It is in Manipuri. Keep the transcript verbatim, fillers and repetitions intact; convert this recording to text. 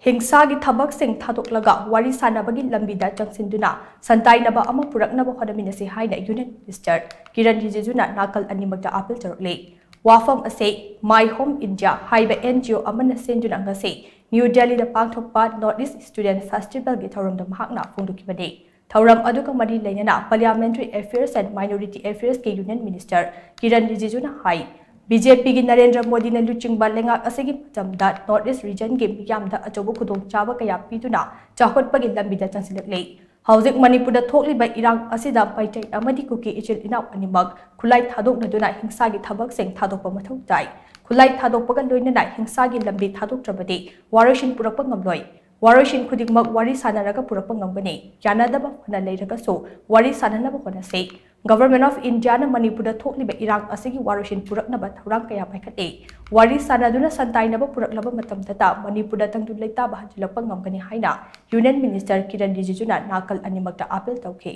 ꯍꯤꯡꯁꯥꯒꯤ ꯊꯕꯛꯁꯤꯡ ꯊꯥꯗꯣꯛꯂꯒ ꯋꯥꯔꯤ ꯁꯥꯅꯕꯒꯤ ꯂꯝꯕꯤꯗ ꯆꯪꯁꯤꯟꯗꯨꯅ ꯁꯟꯇꯥꯏꯅꯕ ꯑꯃ ꯄꯨꯔꯛꯅꯕ ꯍꯣꯠꯅꯃꯤꯟꯅꯁꯤ ꯍꯥꯏꯅ Union Minister ꯀꯤꯔꯟ ꯔꯤꯖꯤꯖꯨꯅ ꯅꯥꯀꯜ ꯑꯅꯤꯃꯛꯇ ꯑꯥꯄꯤꯜ ꯇꯧꯔꯛꯂꯤ꯫ ꯋꯥꯐꯝ ꯑꯁꯤ My Home India ꯍꯥꯏꯕ N G O ꯑꯃꯅ ꯁꯤꯟꯗꯨꯅ ꯉꯁꯤ ꯅ꯭ꯌꯨ ꯗꯦꯜꯂꯤꯗ ꯄꯥꯡꯊꯣꯛꯄ North East Student Festivalꯒꯤ ꯊꯧꯔꯝꯗ ꯃꯍꯥꯛꯅ ꯐꯣꯡꯗꯣꯛꯈꯤꯕꯅꯤ꯫ ꯊꯧꯔꯝ ꯑꯗꯨꯒ ꯃꯔꯤ ꯂꯩꯅꯅ Parliamentary Affairs and Minority Affairsꯀꯤ Union Minister Kiran ꯔꯤꯖꯤꯖꯨꯅ ꯍꯥꯏ, BJPꯒꯤ ꯅꯔꯦꯟꯗ꯭ꯔ ꯃꯣꯗꯤꯅ ꯂꯨꯆꯤꯡꯕ ꯂꯩꯉꯥꯛ ꯑꯁꯤꯒꯤ ꯃꯇꯝꯗ North East Regionꯒꯤ ꯃꯤꯌꯥꯝꯗ ꯑꯆꯧꯕ ꯈꯨꯗꯣꯡꯆꯥꯕ ꯀꯌꯥ ꯄꯤꯗꯨꯅ ꯆꯥꯎꯈꯠꯄꯒꯤ ꯂꯝꯕꯤꯗ ꯆꯪꯁꯤꯜꯂꯛꯂꯤ꯫ ꯍꯧꯖꯤꯛ ꯃꯅꯤꯄꯨꯔꯗ ꯊꯣꯛꯂꯤꯕ ꯏꯔꯥꯡ ꯑꯁꯤꯗ ꯃꯩꯇꯩ ꯑꯃꯗꯤ ꯀꯨꯀꯤ ꯏꯆꯤꯜ ꯏꯅꯥꯎ ꯑꯅꯤꯃꯛ ꯈꯨꯠꯂꯥꯏ ꯊꯥꯗꯣꯛꯅꯗꯨꯅ ꯍꯤꯡꯁꯥꯒꯤ ꯊꯕꯛꯁꯤꯡ ꯊꯥꯗꯣꯛꯄ ꯃꯊꯧ ꯇꯥꯏ꯫ ꯈꯨꯠꯂꯥꯏ ꯊꯥꯗꯣꯛꯄꯒ ꯂꯣꯏꯅꯅ ꯍꯤꯡꯁꯥꯒꯤ ꯂꯝꯕꯤ ꯊꯥꯗꯣꯛꯇ꯭ꯔꯕꯗꯤ ꯋꯥꯔꯣꯏꯁꯤꯟ ꯄꯨꯔꯛꯄ ꯉꯝꯂꯣꯏ꯫ ꯋꯥꯔꯣꯏꯁꯤꯟ ꯈꯨꯗꯤꯡꯃꯛ ꯋꯥꯔꯤ ꯁꯥꯅꯔꯒ ꯄꯨꯔꯛꯄ ꯉꯝꯒꯅꯤ꯫ ꯌꯥꯅꯗꯕ ꯐꯅ ꯂꯩꯔꯒꯁꯨ ꯋꯥꯔꯤ ꯁꯥꯅꯅꯕ ꯍꯣꯠꯅꯁꯤ꯫ Government of Indiaꯅ ꯃꯅꯤꯄꯨꯔꯗ ꯊꯣꯛꯂꯤꯕ ꯏꯔꯥꯡ ꯑꯁꯤꯒꯤ ꯋꯥꯔꯣꯏꯁꯤꯟ ꯄꯨꯔꯛꯅꯕ ꯊꯧꯔꯥꯡ ꯀꯌꯥ ꯄꯥꯏꯈꯠꯂꯤ꯫ ꯋꯥꯔꯤ ꯁꯥꯅꯗꯨꯅ ꯁꯟꯇꯥꯏꯅꯕ ꯄꯨꯔꯛꯂꯕ ꯃꯇꯝꯗꯇ ꯃꯅꯤꯄꯨꯔꯗ ꯇꯪꯗꯨ ꯂꯩꯇꯥꯕ ꯍꯟꯖꯤꯜꯂꯛꯄ ꯉꯝꯒꯅꯤ ꯍꯥꯏꯅ Union Minister ꯀꯤꯔꯟ ꯔꯤꯖꯤꯖꯨꯅ ꯅꯥꯀꯜ ꯑꯅꯤꯃꯛꯇ ꯑꯥꯄꯤꯜ ꯇꯧꯈꯤ꯫